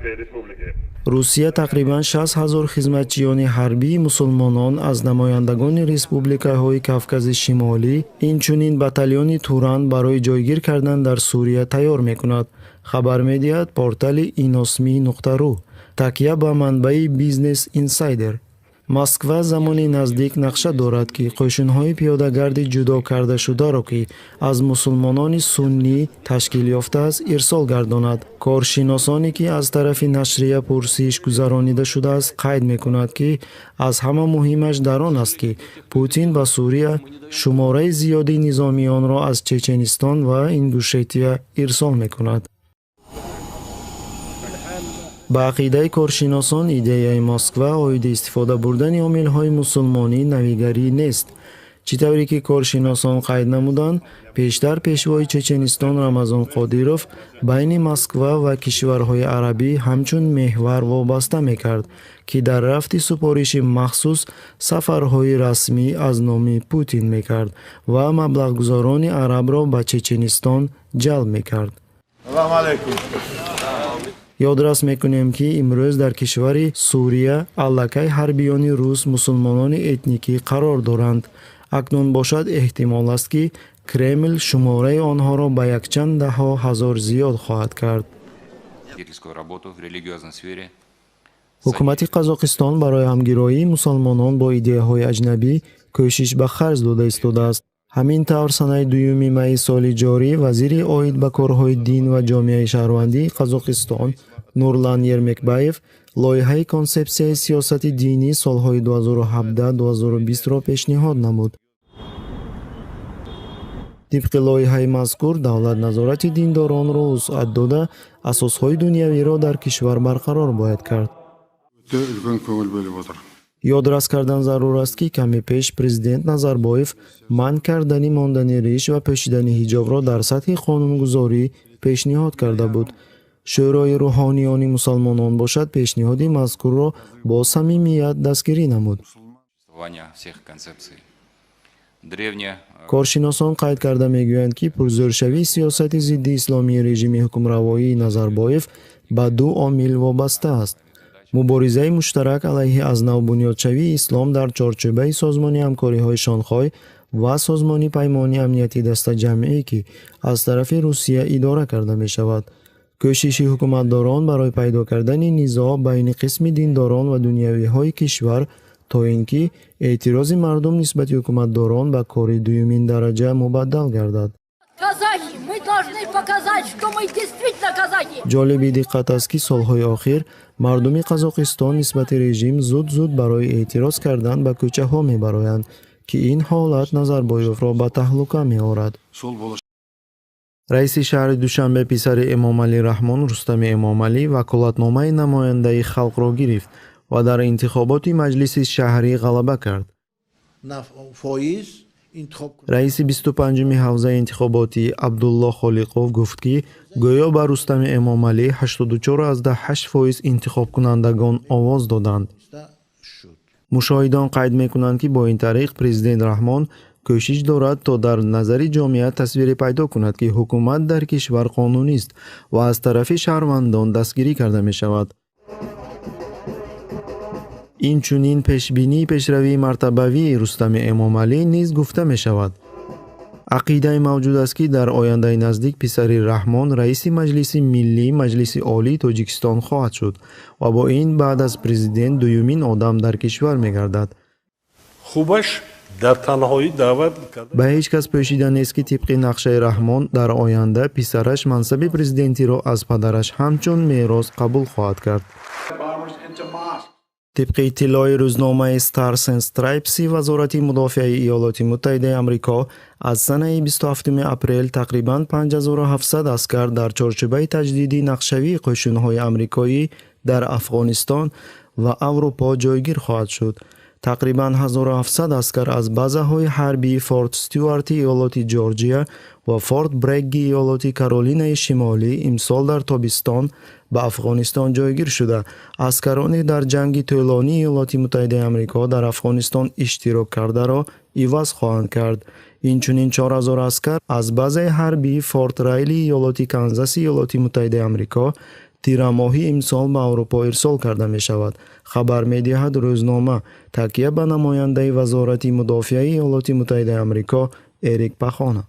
Республики. Русия тақрибан 60 ҳазор хизматчиёни ҳарбии мусулмонон аз намояндагони республикаҳои Кавкази Шимолӣ, инчунин батальони Туран барои ҷойгир кардан дар Сурия тайёр мекунад, хабар медиҳад портали иносми.ру, такя ба манбаи Бизнес Инсайдер. Москва замони наздик нақша дорад, ки қӯшунҳои пиёдагарди ҷудо кардашударо, ки аз мусулмонони суннӣ ташкил ёфтааст, ирсол гардонад. Коршиносоне, ки аз тарафи нашрия пурсиш гузаронида шудааст, қайд мекунад, ки аз ҳама муҳимаш дар он аст, ки Путин ба Сурия шумораи зиёди низомиёнро аз Чеченистон ва Ингушетия ирсол мекунад. Ба ақидаи коршиносон, идеяи Москва оиди истифода бурдани омилҳои мусулмонӣ навигарӣ нест. Чӣ тавре ки коршиносон қайд намуданд, пештар пешвои Чеченистон Рамазон Қодиров байни Москва ва кишварҳои арабӣ ҳамчун меҳвар вобаста мекард, ки дар рафти супориши махсус сафарҳои расмӣ аз номи Путин мекард ва маблағгузорони арабро ба Чеченистон ҷалб мекард. Ёдрас мекунем, ки имрӯз дар кишвари Сурия аллакай ҳарбиёни рус мусулмонони этникӣ қарор доранд. Акнун бошад, эҳтимол аст, ки Кремл шумораи онҳоро ба якчанд даҳҳо ҳазор зиёд хоҳад кард. Ҳукумати Қазоқистон барои ҳамгироии мусалмонон бо идеяҳои аҷнабӣ кӯшиш ба харҷ дода истодааст. Ҳамин тавр, санаи 2 майи соли ҷорӣ вазири оид ба корҳои дин ва ҷомеаи шаҳрвандии Қазоқистон Нурлан Ермекбаев лоиҳаи консепсияи сиёсати динӣ солҳои 2017-2020-ро пешниҳод намуд. Тибқи лоиҳаи мазкур, давлат назорати диндоронро вусъат дода, асосҳои дунявиро дар кишвар барқарор бояд кард. Ёдрас кардан зарур аст, ки каме пеш президент Назарбоев манъ кардани мондани риш ва пӯшидани ҳиҷобро дар сатҳи қонунгузорӣ пешниҳод карда буд. Шӯрои рӯҳониёни мусалмонон бошад, пешниҳоди мазкурро бо самимият дастгирӣ намуд. Коршиносон қайд карда мегӯянд, ки пурзӯршавии сиёсати зидди исломии режими ҳукмравоии Назарбоев ба ду омил вобаста аст: муборизаи муштарак алайҳи аз нав бунёдшавии ислом дар чорчӯбаи Созмони ҳамкориҳои Шонхой ва Созмони Паймони амнияти дастаҷамъӣ, ки аз тарафи Русия идора карда мешавад, кӯшиши ҳукуматдорон барои пайдо кардани низоъ байни қисми диндорон ва дунявиҳои кишвар, то ин ки эътирози мардум нисбати ҳукуматдорон ба кори дуюмин дараҷа мубаддал гардад. Ҷолиби диққат аст, ки солҳои охир мардуми Қазоқистон нисбати режим зуд-зуд барои эътироз кардан ба кӯчаҳо мебароянд, ки ин ҳолат Назарбоевро ба таҳлука меорад. Раиси шаҳри Душанбе, писари Эмомалӣ Раҳмон, Рустами Эмомалӣ ваколатномаи намояндаи халқро гирифт ва дар интихоботи маҷлиси шаҳрӣ ғалаба кард. Раиси 25-уми ҳавзаи интихоботӣ Абдулло Холиқов гуфт, ки гӯё ба Рустами Эмомалӣ 84,8% интихобкунандагон овоз доданд. Мушоҳидон қайд мекунанд, ки бо ин тариқ президент Раҳмон кӯшиш дорад, то дар назари ҷомеа тасвире пайдо кунад, ки ҳукумат дар кишвар қонунист ва аз тарафи шаҳрвандон дастгирӣ карда мешавад. Инчунин пешбинии пешравии мартабавии Рустами Эмомалӣ низ гуфта мешавад. Ақидаи мавҷуд аст, ки дар ояндаи наздик писари Раҳмон раиси Маҷлиси Миллӣ Маҷлиси Олии Тоҷикистон хоҳад шуд ва бо ин баъд аз президент дуюмин одам дар кишвар мегардад. Хубаш дар танҳоӣ даъват ба ҳеҷ кас пӯшида нест, ки тибқи нақшаи Раҳмон дар оянда писараш мансаби президентиро аз падараш ҳамчун мерос қабул хоҳад кард. Тибқи иттилои рӯзномаи Stars and Stripes, Вазорати мудофиаи Иёлоти Муттаҳидаи Амрико аз санаи 27 апрел тақрибан 5700 аскар дар чорчӯбаи таҷдиди нақшавии қӯшунҳои амрикоӣ дар Афғонистон ва Аврупо ҷойгир хоҳад шуд. Тақрибан 1700 аскар аз базаҳои ҳарбии Форт Стюарти иёлоти Ҷорҷия ва Форт Брегги иёлоти Каролинаи Шимолӣ имсол дар тобистон ба Афғонистон ҷойгир шуда, аскароне дар ҷанги тӯлонии Иёлоти Муттаҳидаи Амрико дар Афғонистон иштирок кардаро иваз хоҳанд кард. Инчунин 4000 аскар аз базаи ҳарбии Форт Райли иёлоти Канзаси Иёлоти Муттаҳидаи Амрико Тирамоҳи имсол ба Аврупо ирсол карда мешавад, хабар медиҳад рӯзнома, такя ба намояндаи Вазорати мудофиаи Иёлоти Муттаҳидаи Амрико Эрик Пахона.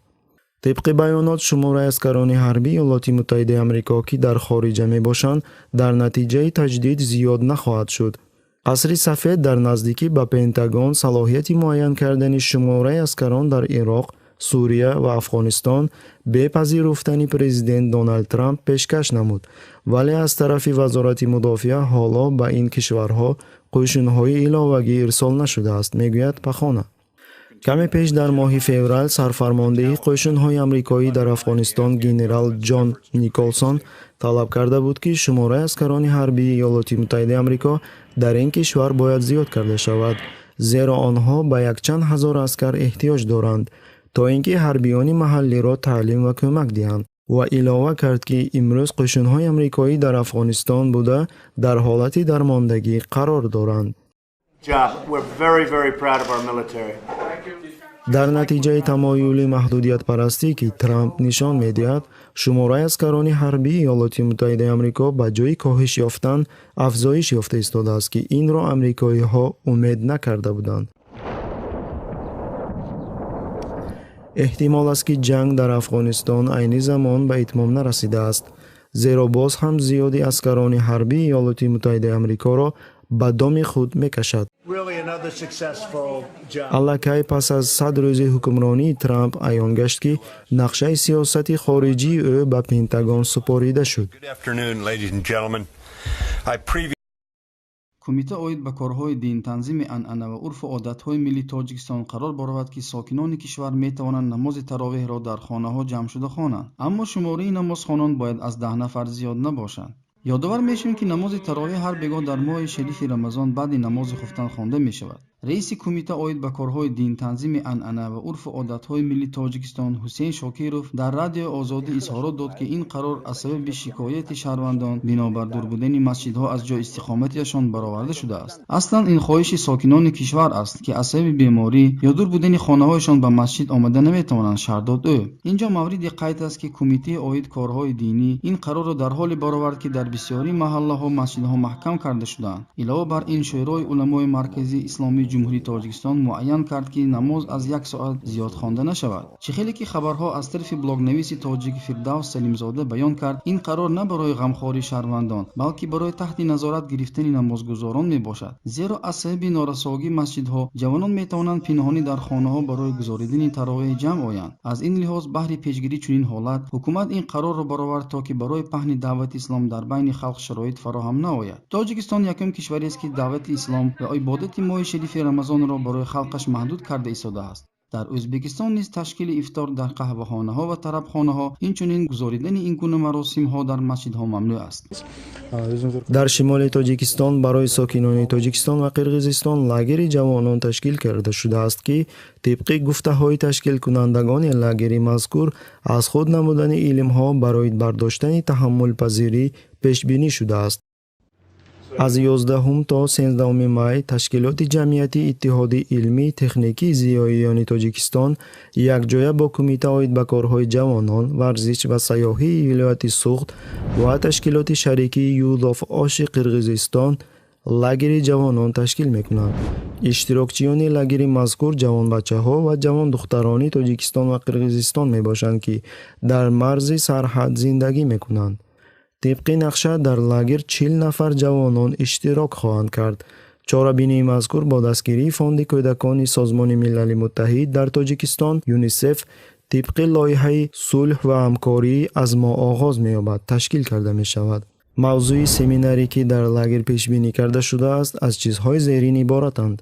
Тибқи баёнот, шумораи аскарони ҳарбии Иёлоти Муттаҳидаи Амрико, ки дар хориҷа мебошанд, дар натиҷаи таҷдид зиёд нахоҳад шуд. Қасри Сафед дар наздикӣ ба Пентагон салоҳияти муайян кардани шумораи аскарон дар Ироқ, Сурия ва Афғонистон бе пазируфтани президент Доналд Трамп пешкаш намуд, вале аз тарафи Вазорати мудофиа ҳоло ба ин кишварҳо қӯшунҳои иловагӣ ирсол нашудааст, мегӯяд Пахона. Каме пеш дар моҳи феврал сарфармондеҳи қӯшунҳои амрикоӣ дар Афғонистон генерал Ҷон Николсон талаб карда буд, ки шумораи аскарони ҳарбии Иёлоти Муттаҳидаи Амрико дар ин кишвар бояд зиёд карда шавад, зеро онҳо ба якчанд ҳазор аскар эҳтиёҷ доранд, то ин ки ҳарбиёни маҳаллиро таълим ва кӯмак диҳанд, ва илова кард, ки имрӯз қӯшунҳои амрикоӣ дар Афғонистон буда, дар ҳолати дармондагӣ қарор доранд. Дар натиҷаи тамоюли маҳдудиятпарастӣ, ки Трамп нишон медиҳад, шумораи аскарони ҳарбии Иёлоти Муттаҳидаи Амрико ба ҷои коҳиш ёфтан афзоиш ёфта истодааст, ки инро амрикоиҳо умед накарда буданд. Эҳтимол аст, ки ҷанг дар Афғонистон айни замон ба итмом нарасидааст, зеро боз ҳам зиёди аскарони ҳарбии Иёлоти Муттаҳидаи Амрикоро ба доми худ мекашад. Аллакай пас аз 100 рӯзи ҳукмронии Трамп аён гашт, ки нақшаи сиёсати хориҷии ӯ ба Пентагон супорида шуд. Кумита оид ба корҳои дин, танзими анъана ва урфу одатҳои миллии Тоҷикистон қарор баровард, ки сокинони кишвар метавонанд намози таровеҳро дар хонаҳо ҷамъ шуда хонанд, аммо шумораи намозхонон бояд аз 10 нафар зиёд набошанд. Ёдовар мешавем, ки намози таровеҳ ҳар бегоҳ дар моҳи шарифи Рамазон баъди намози хуфтан хонда мешавад. Раиси кумита оид ба корҳои дин, танзими анъана ва урфу одатҳои миллии Тоҷикистон Ҳусейн Шокиров дар Радиои Озодӣ изҳорот дод, ки ин қарор аз сабаби шикояти шаҳрвандон бинобар дур будани масҷидҳо аз ҷои истиқоматиашон бароварда шудааст. Аслан ин хоҳиши сокинони кишвар аст, ки аз сабаби беморӣ ё дур будани хонаҳояшон ба масҷид омада наметавонанд, шарҳ дод ӯ. Инҷо мавриди қайд аст, ки кумитаи оид корҳои динӣ ин қарорро дар ҳоле баровард, ки дар бисёри маҳаллаҳо масҷидҳо маҳкам карда шудаанд. Илова бар ин, Шӯрои уламои марказии исломии Ҷумҳурии Тоҷикистон муайян кард, ки намоз аз 1 соат зиёд хонда нашавад. Чӣ хеле ки хабарҳо аз тарафи блогнависи тоҷик Фирдавс Салимзода баён кард, ин қарор на барои ғамхории шаҳрвандон, балки барои таҳти назорат гирифтани намозгузорон мебошад. Зеро аз сабаби норасогии масҷидҳо ҷавонон метавонанд пинҳонӣ дар хонаҳо барои гузоридани таровеҳ ҷамъ оянд. Аз ин лиҳоз баҳри пешгирии чунин ҳолат ҳукумат ин қарорро баровард, то ки барои паҳни даъвати ислом дар байни халқ шароит фароҳам наояд. Тоҷикистон якум кишварест, ки даъвати ислом ва ибодати моҳи шарифи Рамазонро барои халқаш маҳдуд карда истодааст. Дар Ӯзбекистон низ ташкили ифтор дар қаҳвахонаҳо ва тарабхонаҳо, инчунин гузоридани ин гуна маросимҳо дар масҷидҳо мамнӯъ аст. Дар шимоли Тоҷикистон барои сокинони Тоҷикистон ва Қирғизистон лагери ҷавонон ташкил карда шудааст, ки тибқи гуфтаҳои ташкилкунандагони лагери мазкур аз худ намудани илмҳо барои бардоштани таҳаммулпазирӣ пешбинӣ шудааст. Аз 11 то 13 май ташкилоти ҷамъиятии Иттиҳоди илмии техникии зиёиёни Тоҷикистон якҷоя бо Кумита оид ба корҳои ҷавонон, варзиш ва сайёҳии вилояти Суғд ва ташкилоти шарикии Юлдоф Оши Қирғизистон лагери ҷавонон ташкил мекунанд. Иштирокчиёни лагери мазкур ҷавонбачаҳо ва ҷавондухтарони Тоҷикистон ва Қирғизистон мебошанд, ки дар марзи сарҳад зиндагӣ мекунанд. Тибқи нақша дар лагер 40 нафар ҷавонон иштирок хоҳанд кард. Чорабинии мазкур бо дастгирии Фонди кӯдакони Созмони Милали Муттаҳид дар Тоҷикистон ЮНИСЕФ тибқи лоиҳаи сулҳ ва ҳамкорӣ аз мо оғоз меёбад ташкил карда мешавад. Мавзӯи семинаре, ки дар лагер пешбинӣ карда шудааст, аз чизҳои зерин иборатанд: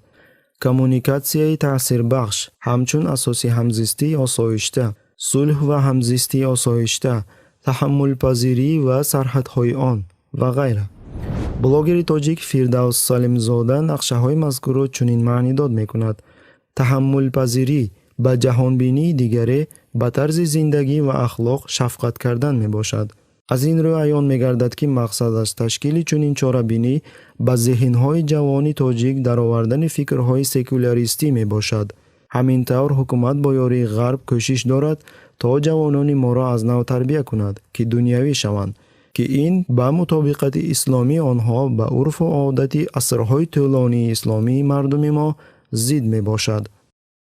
коммуникатсияи таъсирбахш ҳамчун асоси ҳамзистии осоишта, сулҳ ва ҳамзистии осоишта, таҳаммулпазирӣ ва сарҳадҳои он ва ғайра. Блогери тоҷик Фирдавс Салимзода нақшаҳои мазкурро чунин маънидод мекунад: таҳаммулпазирӣ ба ҷаҳонбинии дигаре, ба тарзи зиндагӣ ва ахлоқ шафқат кардан мебошад. Аз ин рӯ аён мегардад, ки мақсад аз ташкили чунин чорабинӣ ба зеҳнҳои ҷавони тоҷик даровардани фикрҳои секуляристӣ мебошад. Ҳамин тавр ҳукумат бо ёрии ғарб кӯшиш дорад, то ҷавонони моро аз нав тарбия кунад, ки дунявӣ шаванд. Ки ин ба мутобиқати исломии онҳо, ба урфу одати асрҳои тӯлонии исломии мардуми мо зид мебошад.